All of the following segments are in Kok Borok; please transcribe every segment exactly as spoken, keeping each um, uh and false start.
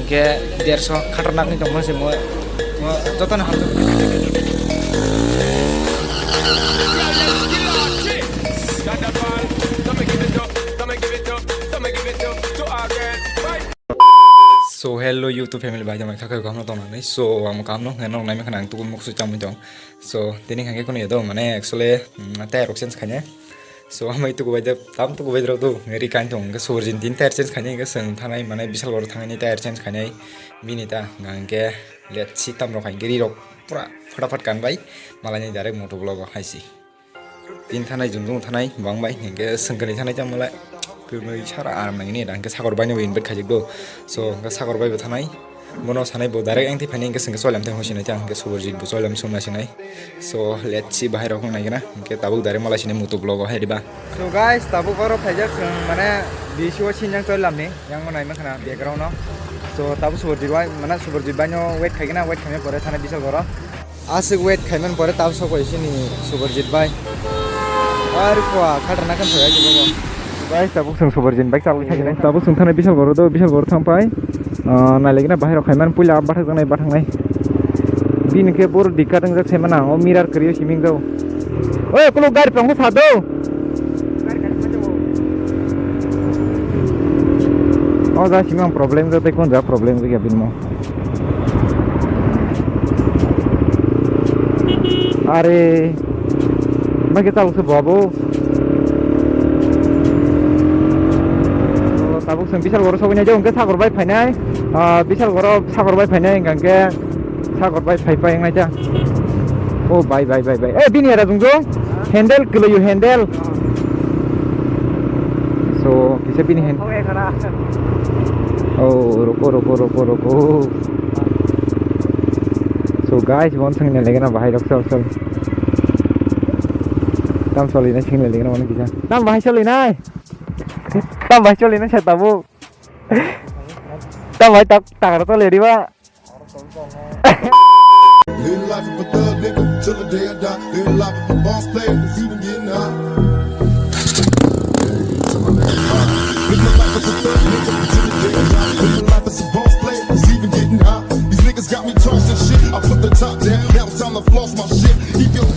Ke derso khatarnak ni tongma se mo, mo joto no hamjak. So hello YouTube family, bai jama khakai kaham no tongnani. So amo kaham no hwnwi nang nai khana ang tuku muksu chamwi tong. So tini hangke kono yedo mane actually, mm, tei rok sense khanya. So amai tuku bai de tam tuku bai rok tu ngeri kain tong ke Subarjit tin tire change khainai ke seng thanai mane Bishalgarh thangni tire change khainai bini ta hingke let's see tam rok hai geri rok pura fatafat kan bai malai ni direct moto vlog o hai si tin thanai jung jung thanai bang bai hingke sengkani thanai tam malai kwrwngwi sara aram nangni da hingke Sagar bai no invite khaijak do. So hingke Sagar bai bo thanai. Bono sanai bo direct ang tei phaini hingke sengke choilam tei hosinai tei ang hingke Subarjit bo choilam songna sinai. So let's see bahai rok wng nai gana hingke tabuk direct malai sinai mutu vlog o hai riba. So guys, tabuk oro phaijak chwng mane B C O sinjang choilam ni yang nai mankha na background no. So tabuk Subarjit bai mane Subarjit bai no wait khaigena, wait khaimani pore thana Bishalgarh o. Aswk wait khaiman pore tabuk sok bai sini Subarjit bai. Ari pua khatarnak kan thoi aji bobo. Guys, tabuk sung Subarjit bai chalwi thangina. Tabuk sung thana Bishalgarh do, Bishalgarh thang pai. Ah, nailegina bahai rok khaiman puila bathak jangnai bathangnai. Bini khe bor dikkat wngjak saimana o mirror kwrwi siming do. Oi, kulo gari tongkha sa do. O ja simang problem do tei kun ja problem do ya bini mo. Are, ma khe tabuk se bo abo. Tabuk se Bishalgarh o sogwi nai, hwnkhe Sagar bai phainai. Ah, Bishalgarh o Sagar bai phainai, hwnkhe Sagar bai phai phai wngnai ta. Oh, bai, bai, bai, bai. Eh, bini era jung jung. Handle kwlwi o, handle. So, kisa bini hand. Oh, roko, roko, roko, roko. So guys, bon sengni legena bahai rok sol sol. Tam soli nai sengni legena bon kisa. Tam bahai soli nai. Tam bahai soli nai sa tabuk. Tam bahai tak tak soli riba. Live life of a thug nigga till the day I die. Live life of a boss player, it's even getting high. Live my life as a thug nigga till the day I die. Live my life as a boss player, it's even getting high. These niggas got me tossing shit. I put the top down, now it's time to floss my shit. Keep your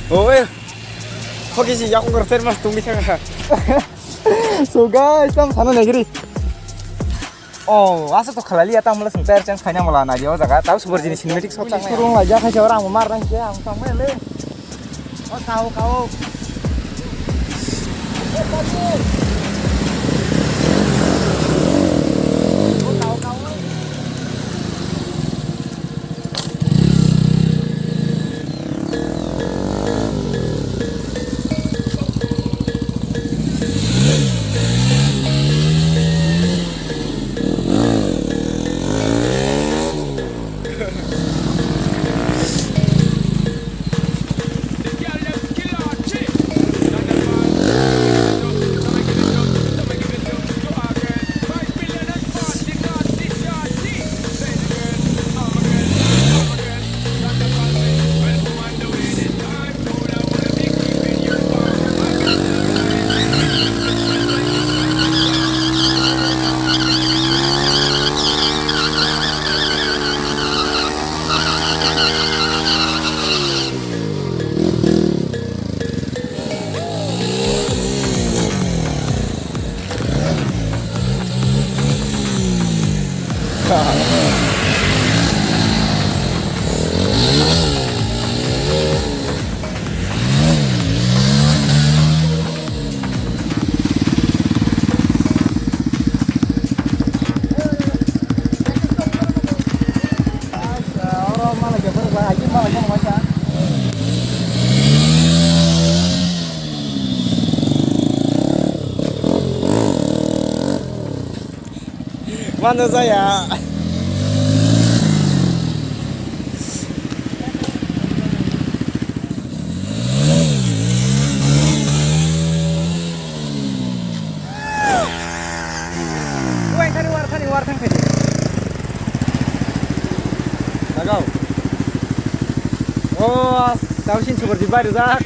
Oe, hoki si yakung kerter mas tumi thang ha. So guys, tam sana negeri. Oh, asa to khalali ya tam mala sung tire change khaina mala na dia o jaga. Tau Subarjit ni cinematic shot tang. Kurung la ja khaisa orang mar rang ke ang tang le. O kau kau. Ano jaya. Uai thani war thani war thang thani. Tagaw. O, tausin sugar di bai rijak.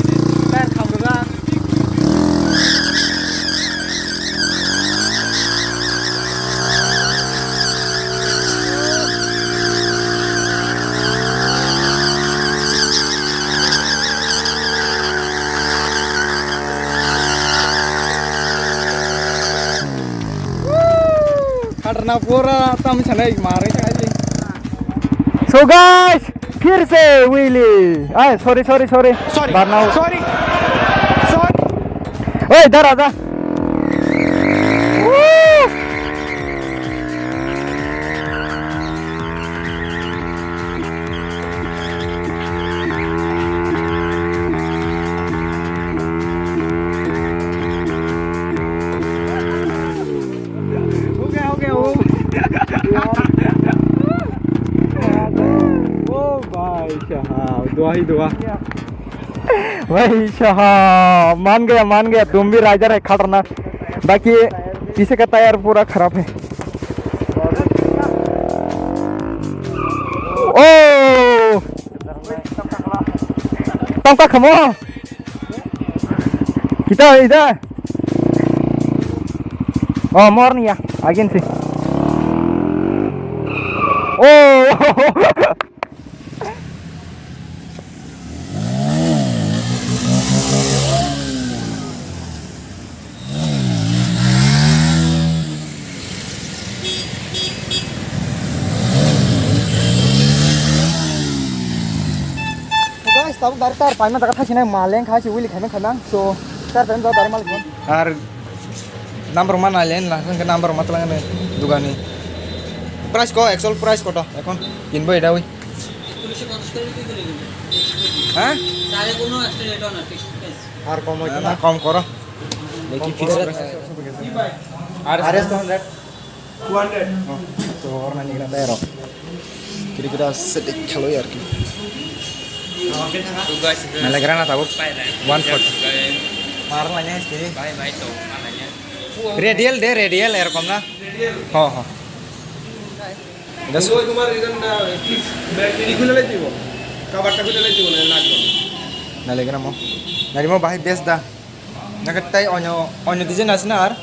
Tayar kham rijak. Khatarnak pura tam sanai marai thangwi. So guys, फिर से wheelie. Ay, sorry, sorry, sorry. Sorry. Burnout. Sorry. Sorry. Oi, dara, da. हो गया, हो गया, हो गया। ओ भाई साहब, दुआ ही दुआ। भाई साहब, मान गया, मान गया, तुम भी राइडर है खतरनाक। बाकी पीछे का टायर पूरा खराब है। ओ! Tong ka khamo? Kita ida. Oh, morni ya, agensi. Oh. Guys, tabuk dari tar paima jaga thasi nai maleng khai si wili khai mang khai mang. So tar paima jaga dari mal khai. Ar number ma nai len la, ke number ma tlang ne dugani. Price ko, actual price ko to, ekon kinbo eda wi. Ha? Ar kom oi na, kom koro. Leki fix price. Ar S two hundred. Two hundred. Oh, to orna ni gana tayaro. Kiri kira sedek khalo yar ki. Nalegra na tabuk one forty. Mar lainai haste. Radial de, radial erokom na. Ho, ho. Gas. Itu cuma reason na, fix, back ini guna lagi, Bo. Kabar tak guna lagi, Bo, na lagi. Nalegra mo. Nari mo bahai best da. Naka tai onyo, onyo design ase na ar?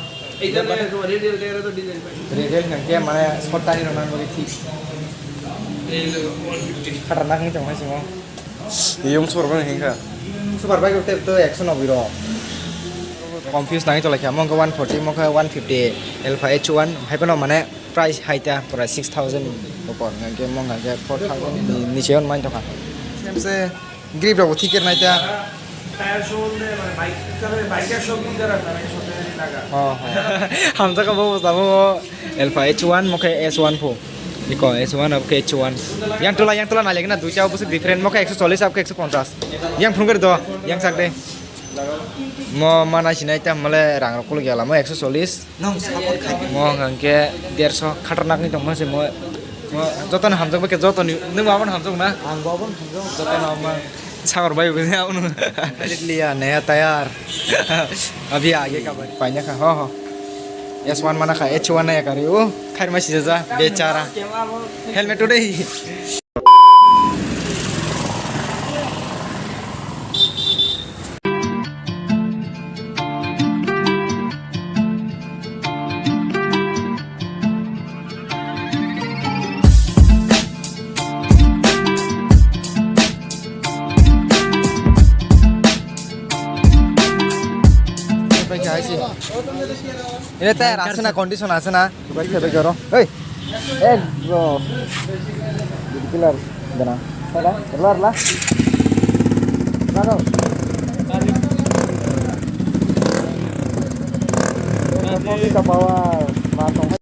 Ei jane radial tire to design pai. Radial nangke mane sport tani rok nang bagwi thik. Ei lo one fifty. Khatarnak ni tongma singo. Yung super bang hingka. Super bike te to ekso noboi rok. Confuse nangwi tonglaikha, mongkha one forty, mongkha one fifty, Alpha H one, hai phano mane price hai ta pura six thousand upor, hingke mongkha hingke four thousand ni niche on main tongkha. Same se. Grip rok bo thik khe nai ta. Tyre showroom de, mane bike, bike showroom de rakhna nai, showroom de laga. Oh, oh. Hamjak bo bo sabo Alpha H one mo khe S one pho. Iko S one abo khe H one. Yang tola, yang tola nai lagi na duita abo se different mo khe ekso chollish abo khe ekso ponchas. Yang phung khe do, yang sak de. Mo mana sinai ta mole rang rok kuluk yala mo ekso chollish. Nong support khai. Mo hwnkhe derso khatarnak ni tongma se mo. Mo jotono hamjak bai khe jotoni, nwng bo abono hamjak na? Ang bo abono hamjak. Jotono ma sagor bai bo abono. Liya naya tayar. Abhi aage ka bhai. Paina kha, ho, ho. S one mana kha, H one naya kari. O, khair ma sija ja, bechara. Helmet today. Ini tayar ase na, condition ase na? Bai khe bai garo. Hey. Ek bro. Killer dana. Rela, rela. Rela. Power. Ma tong